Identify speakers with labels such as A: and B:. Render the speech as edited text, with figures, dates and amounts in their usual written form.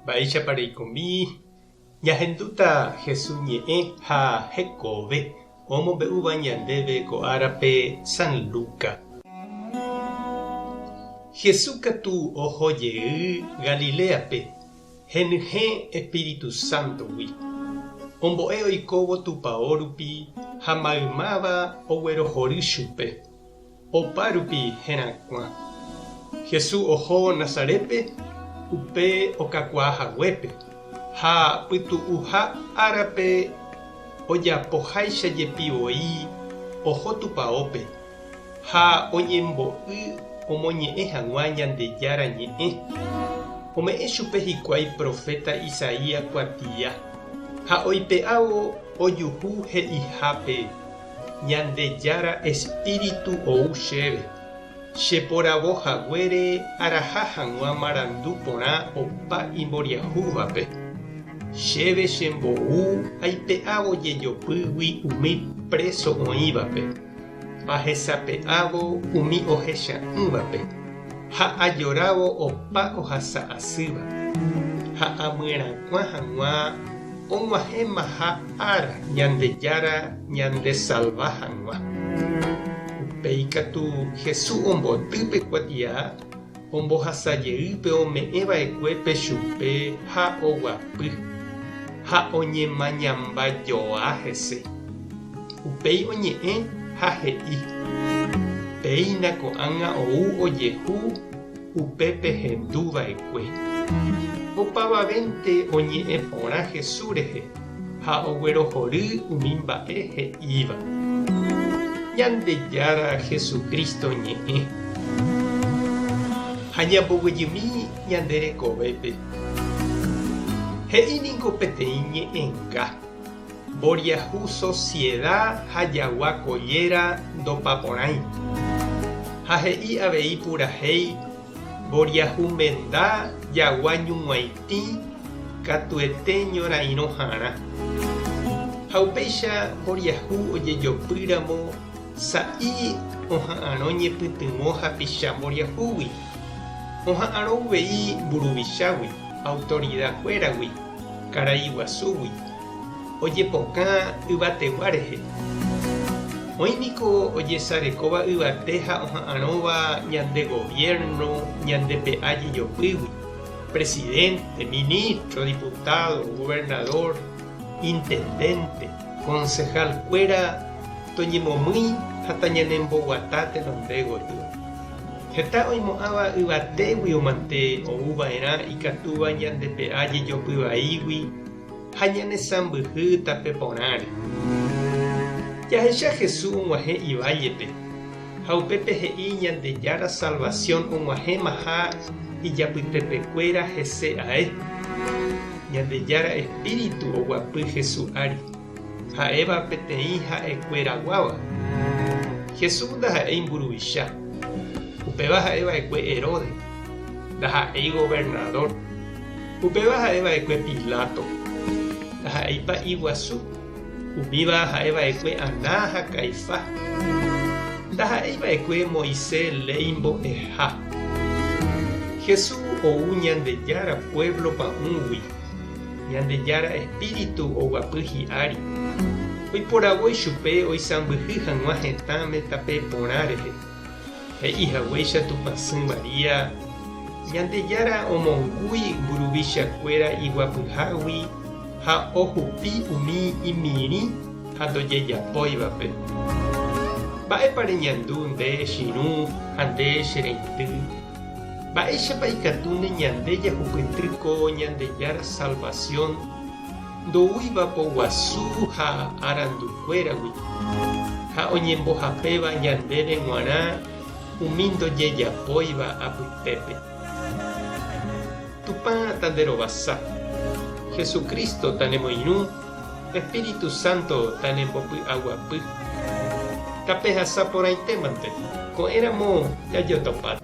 A: Mba'éichapa reikomi? Ñahendúta Jesús ñe'ẽ ha hekove omombe'úva ñandéve ko árape San Luca. Jesús katu oho jey Galiléape henyhẽ Espíritu Sántogui. Ombo'e oikóvo tupao rupi ha maymáva oguerohory chupe. Opa rupi herakuã. Jesús oho Nazarétpe, upe okakuaa haguépe, ha pytu'uha árape ojapoháicha jepi voi oho tupaópe ha oñembo'y omoñe'ẽ hag̃ua Ñandejára Ñe'ẽ. Ome'ẽ chupe hikuái proféta Isaías kuatia, ha oipe'ávo ojuhu he'ihápe, Ñandejára Espíritu ou chéve, che poravo haguére araha hag̃ua marandu porã opa imboriahúvape. Chéve chembou aipe'ávo jejopýgui umi préso oĩvape, ahesape'ávo umi ohecha'ỹvape, ha ajorávo opa ohasa asýva, ha amyerakuã hag̃ua og̃uahẽmaha ára Ñandejára ñandesalva hag̃ua. Upéi katu Jesús omboty pe kuatia, ombohasa jey pe ome'ẽ va'ekuépe chupe ha oguapy, ha oñemañamba joa hese. Upéi oñe'ẽ ha he'i, Péina ko'ág̃a ou ojehu upe pehendu va'ekue. Opavavénte oñe'ẽ porã Jesús rehe ha oguerohory umi mba'e he'íva. Ñandejára Jesucristo ñe'ẽ. Ha ñamboguejymi ñande rekovépe. He'i ningo peteĩ ñe'ẽnga, Mboriahu sosieda ha jagua kolléra ndopaporãi. Ha he'i avei purahéi Mboriahu menda jagua ñug̃uaitĩ katuete ñorairõ harã. Ha upéicha mboriahu ojejopýramo sa'i oha'arõ ñepytyvõ hapicha mboriahúgui, oha'arõ uvei mburuvichágui, autorida kuéragui, karai guasúgui, ojepokã yvategua rehe. Oĩ niko ojesarekóva yvate ha oha'arõva ñande gobierno ñande pe'a jejopýgui, presidente, ministro, diputado, gobernador, intendente, concejal kuéra toñemomýi ha tañanemboguata tenonde gotyo. Heta oimo'ãva yvatégui omante ou va'erã ikatúva ñande pe'a jejopy vaígui ha ñanesãmbyhy tape porãre. Jahecha Jesús og̃uahẽ ivállepe, ha upépe he'i Ñandejára salvasión og̃uahẽmaha ijapytepekuéra hese ae. Ñandejára espíritu oguapy Jesús ári, ha'éva peteĩ ha'ekueraguáva. Jesús ndaha'éi mburuvicha, upéva ha'e va'ekue Herodes, ndaha'éi governadór. Upéva ha'e va'ekue Pilato, ndaha'éi pa'i guasu, umíva ha'e va'ekue Aná ha Caifás, ndaha'éi va'ekue Moisés léi mbo'eha. Jesús ou Ñandejára puévlo pa'ũgui, Ñandejára espíritu oguapy hi'ári, oiporavo ichupe oisãmbyhy hag̃ua hetãme tape porã rehe. He'i haguéicha Tupãsy María, Ñandejára omongúi mburuvichakuéra iguapyhágui ha ohupi umi imirĩ ha ndojejapóivape. Mba'épa reñandu nde che irũ ha nde che reindy? Mba'éichapa ikatúne ñande jahupyty ko Ñandejára salvasión ndoúiva poguasu ha arandukuéragui, ha oñembohapéva ñandéve g̃uarã umi ndojejapóiva apytépe. Tupã tanderovasa, Jesucristo tanemoirũ, Espíritu Santo tanembopy'aguapy. Tapehasa porãitémante, ko'ẽramo jajotopáta.